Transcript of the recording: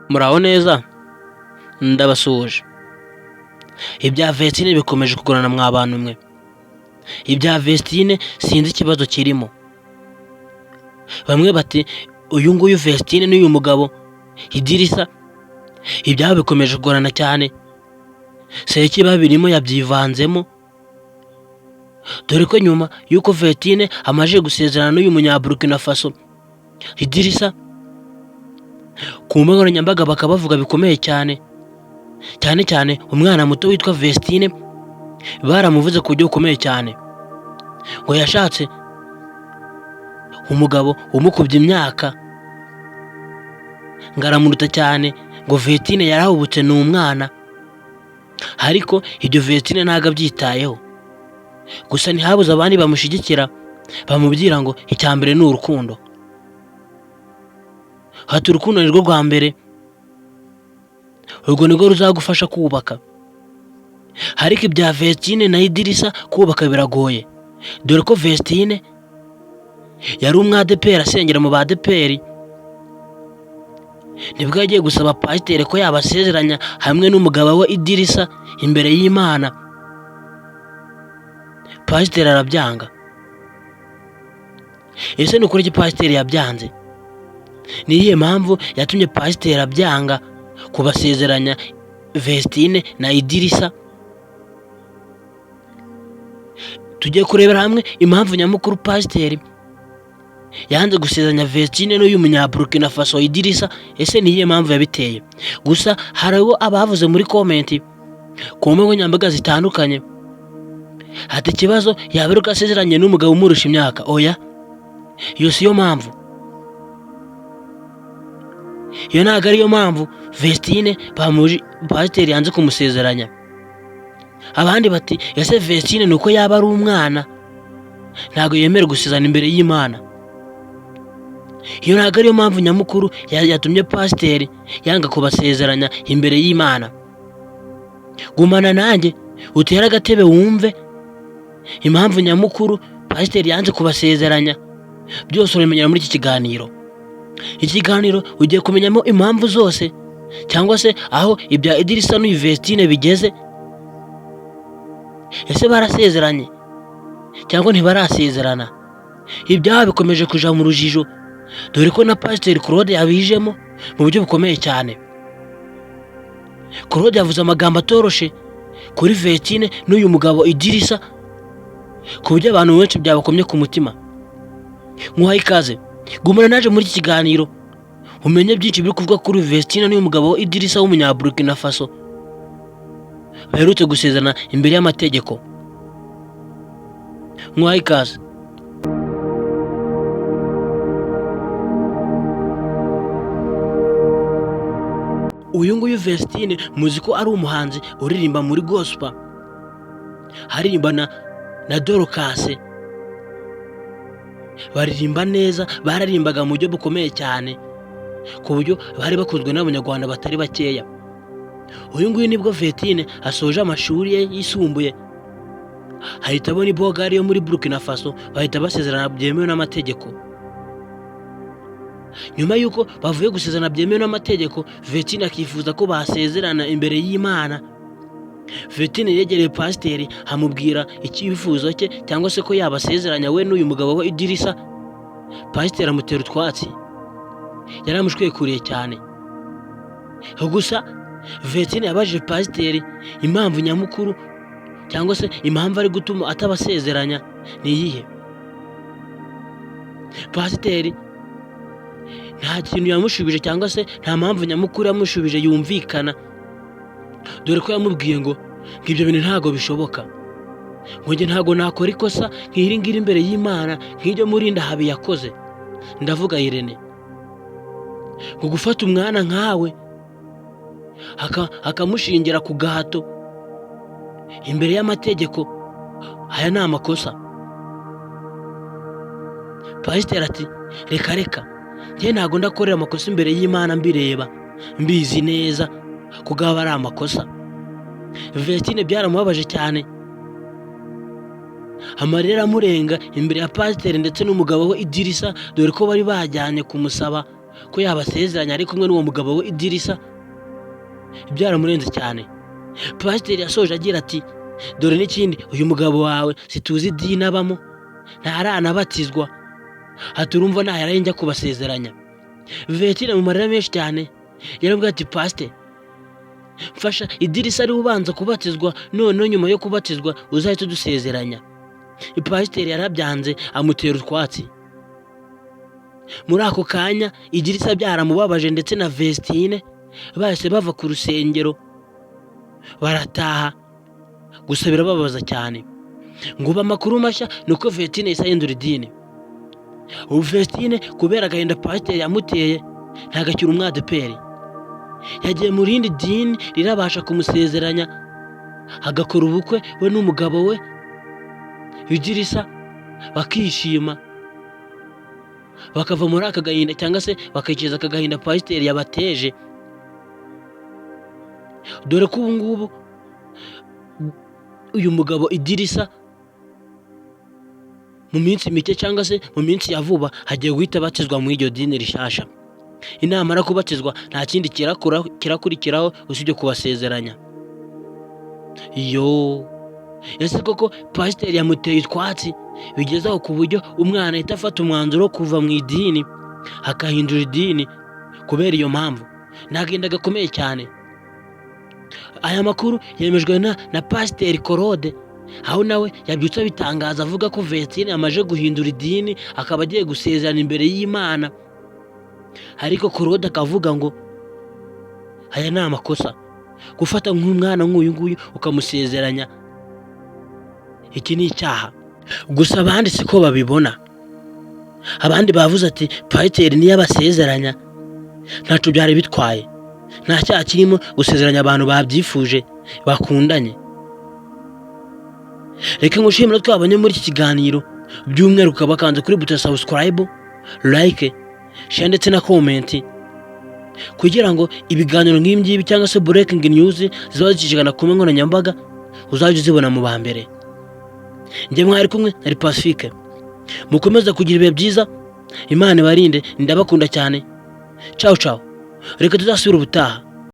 Muraho neza, ndabasuhuje. Ibya Vestine bikomeje kugorana mwa bantu mwe. Ibya Vestine sinzi ikibazo kirimo. Bamwe bati uyu nguyu Vestine n'uyu mugabo Idirisa, ibyabo bikomeje kugorana cyane. Sekiba birimo yabyivanzemo, dore ko nyuma y'uko Vestine amaze gusezerana n'uyu munyaburukina Faso Idirisa, ku mbuga nkoranyambaga bakaba bavuga bikomeye cyane, cyane cyane umwana muto witwa Vestine baramuvuze ku buryo bukomeye cyane, ngo yashatse umugabo umukubye imyaka, ngo aramuruta cyane, ngo Vestine yarahubutse ni umwana, ariko ibyo Vestine ntabwo abyitayeho. Gusa ntihabuze abandi bamushyigikira bamubwira ngo icya mbere ni urukundo. Hati urukundo ni rwo rwa mbere, urwo nirwo ruzagufasha kubaka. Ariko ibya Vestine na Idirisa kubaka biragoye, dore ko Vestine yari umwadeperi asengera mu badeperi, nibwo yagiye gusaba pasiteri ko yabasezeranya hamwe n'umugabo we Idirisa imbere y'Imana. Pasiteri arabyanga. Ese ni ukuri iki pasiteri yabyanze? Ni iyihe mpamvu yatumye pasiteri abyanga kubasezeranya Vestine na Idirisa? Tugiye kurebera hamwe impamvu nyamukuru pasiteri yanze gusezeranya Vestine n'uyu munyaburukina Faso Idirisa. Ese ni iyihe mpamvu yabiteye? Gusa hariho abavuze muri comment ku mbuga nkoranyambaga zitandukanye, ati ikibazo yaba ari uko asezeranye n'umugabo umurusha imyaka. Oya, iyo siyo mpamvu, iyo ntabwo ariyo mpamvu Vestine pasiteri yanze kumusezeranya. Abandi bati ese Vestine ni uko yaba ari umwana, ntabwo yemerewe gusezerana imbere y'Imana. Iyo ntabwo ariyo mpamvu nyamukuru yatumye pasiteri yanga kubasezeranya imbere y'Imana. Gumana nanjye utere agatebe wumve impamvu nyamukuru pasiteri yanze kubasezeranya. Byose urabimenyera muri iki kiganiro. Iki kiganiro ugiye kumenyamo impamvu zose, cyangwa se aho ibya Idirisa n'uyu Vestine bigeze. Ese barasezeranye cyangwa ntibarasezerana? Ibyabo bikomeje kuja mu rujijo, dore ko na pasiteri Claude yabijemo mu buryo bukomeye cyane. Claude yavuze amagambo atoroshe kuri Vestine n'uyu mugabo Idirisa, ku buryo abantu benshi byabakomye ku mutima. Nkuhaye ikaze, gumana naje muri iki kiganiro umenye byinshi biri kuvuga kuri Vestine n'uyu mugabo Idirisa w'umunyaburukina Faso baherutse gusezerana imbere y'amategeko. Nkuhaye ikaze. Uyu nguyu Vestine muzi ko ari umuhanzi uririmba muri gospel, aririmbana na Dorcas, baririmba neza, bararimbaga mu buryo bukomeye cyane, ku buryo bari bakunzwe n'abanyarwanda batari bakeya. Uyu nguyu nibwo Vestine asoje amashuri ye yisumbuye, ahita abona ibogari yo muri Burkina Faso, bahita basezerana byemewe n'amategeko. Nyuma y'uko bavuye gusezerana byemewe n'amategeko, Vestine akifuza ko basezerana imbere y'Imana. Vestine yegereye pasiteri amubwira icyifuzo cye, cyangwa se ko yabasezeranya we n'uyu mugabo we Idirisa. Pasiteri amutera utwatsi, yaramushwekuriye cyane. Gusa Vestine yabajije pasiteri impamvu nyamukuru, cyangwa se impamvu ari gutuma atabasezeranya ni iyihe. Pasiteri nta kintu yamushubije, cyangwa se nta mpamvu nyamukuru yamushubije yumvikana, dore ko yamubwiye ngo ibyo bintu ntabwo bishoboka, ngo njye ntabwo nakora ikosa nk'iri ngiri imbere y'Imana nk'iryo Murindahabi yakoze. Ndavuga Irene, ngo gufata umwana nkawe akamushingira ku gahato imbere y'amategeko, aya ni amakosa. Pasiteri ati reka reka, njye ntabwo ndakorera amakosa imbere y'Imana mbireba, mbizi neza ko gaba ari amakosa. Vestine byaramubabaje cyane, amarira amurenga imbere ya pasiteri ndetse n'umugabo we Idirisa, dore ko bari bajyanye kumusaba ko yabasezeranya ari kumwe n'uwo mugabo we Idirisa byaramurenze cyane. Pasiteri yasoje agira ati: "Dore n'ikindi, uyu mugabo wawe situzi idini abamo, ntaranabatizwa, haturumva ntahera njya kubasezeranya." Vestine mu marira menshi cyane yarabwiye ati: "Pasite, mfasha Idirisa ariwe ubanza kubatizwa, noneho nyuma yo kubatizwa uzahita udusezeranya." Pasiteri yarabyanze, amutera utwatsi. Muri ako kanya Idirisa byaramubabaje ndetse na Vestine, bahise bava ku rusengero barataha. Gusa birababaza cyane. Ngo ubu amakuru mashya ni uko Vestine yahise ahindura idini. Ubu Vestine, kubera agahinda pasiteri yamuteye, ntabwo akiri umwadeperi, yagiye mu rindi dini rirabasha kumusezeranya, agakora ubukwe we n'umugabo we Idirisa, bakishima, bakava muri aka gahinda cyangwa se bakikiza aka gahinda pasiteri yabateje, dore ko ubu ngubu uyu mugabo Idirisa mu minsi mike cyangwa se mu minsi ya vuba hagiye guhita abatizwa muri iryo dini rishasha. Inamara kubatizwa, nta kindi kirakurikiraho usibye kubasezeranya. Yo, ese koko pasiteri yamuteye utwatsi bigeze aho ku buryo umwana ahita afata umwanzuro wo kuva mu idini, akahindura idini kubera iyo mpamvu? Ni agahinda gakomeye cyane. Aya makuru yemejwe na Pasiteri Korode, aho nawe yabyutse abitangaza, avuga ko Vestine yamaze guhindura idini, akaba agiye gusezerana imbere y'Imana. Ariko Korode akavuga ngo aya ni amakosa, gufata nk'umwana nk'uyu nguyu ukamusezeranya, iki ni icyaha. Gusa abandi siko babibona. Abandi bavuze ati: "Pasiteri niyo abasezeranya, ntacyo byari bitwaye, nta cyaha kirimo gusezeranya abantu babyifuje, bakundanye." Reka ngushimire twabonye muri iki kiganiro, by'umwihariko ukaba wakanze kuri buto subscribe, like, share ndetse na comment, kugira ngo ibiganiro nk'ibi ngibi cyangwa se breaking news ziba zicicikana ku mbuga nkoranyambaga uzajya uzibona mu ba mbere. Njye mwari kumwe na Pacifique. Mukomeze kugira ibihe byiza, Imana ibarinde, ndabakunda cyane. Ciao ciao, reka tuzasubire ubutaha.